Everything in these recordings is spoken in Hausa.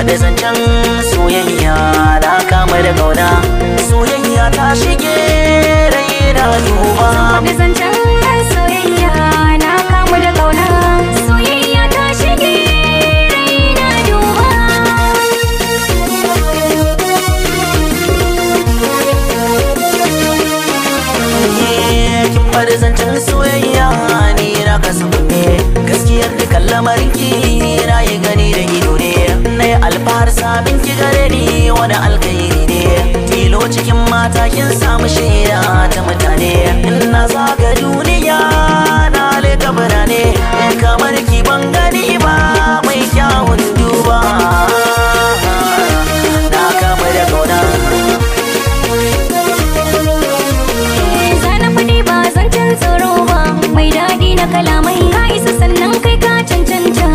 Faɗi zancen soyayya, na kama da ƙauna. Soyayya ta shige raina, duba. Faɗi zancen soyayya, na kamu da ƙauna. Soyayya ta shige raina, duba. Kin faɗi zancen soyayya, ni na kasa kunne. Gaskiyar dukan lamarin ki na yi gani da ido ne. Na yi alfahar sabin ki gare ni wani alkhairi ne. Tilo cikin mata kin samu shaida ta mutane. Na zaga duniya, na leka birane, kamar ki ban gani ba mai kyawun duba. Na kama da kauna. Zana faɗi ba zancen tsoro ba, mai daɗi na kalamai. Ka isa, sannan kai ka cancanta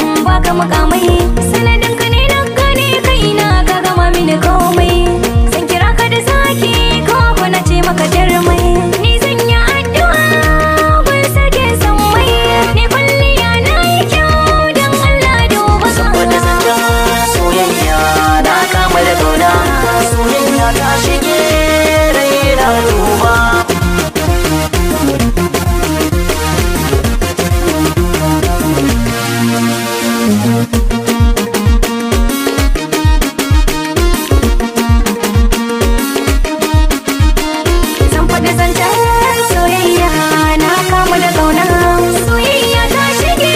in baka mukamai. Sanadin ka ne na gane kaina, ka gama mini komai. Zan kira ka da zaki ko ko na ce maka jarumai. Ni zan yi addu'a gun sarkin sammai. Ni kwalliya na yi kyau, don Allah duba. Saboda zancen soyayya, na kama da kauna. Soyayya ta shige raina, duba. Zan faɗi zancen soyayya, na kamu da ƙauna. Soyayya ta shige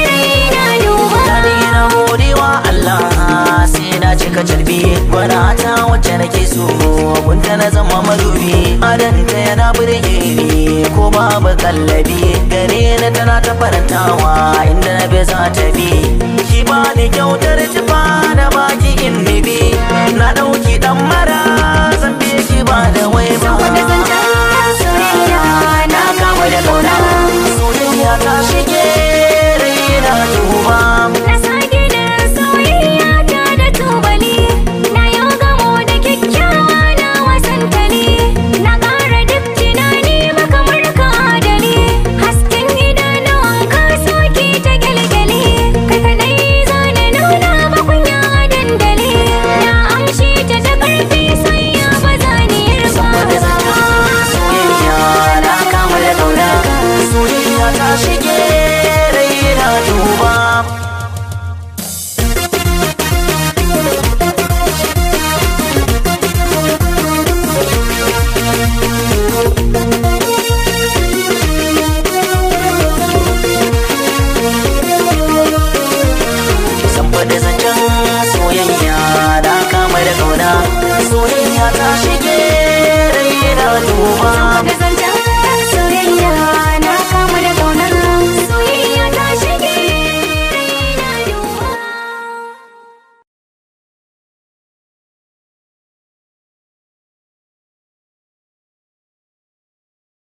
raina, duba. Dadi na godewa Allah, sai na cika carbi. Gwana ta wacce nake so, gunta na zama madubi. Adanta yana burge ni ko babu kallabi. Gare ni tana ta farantawa, inda na bi za ta bi. Ki ba ni kyautar tufa na baki innibi. Na ɗauki ɗan mara, zan bi ki ba da wai.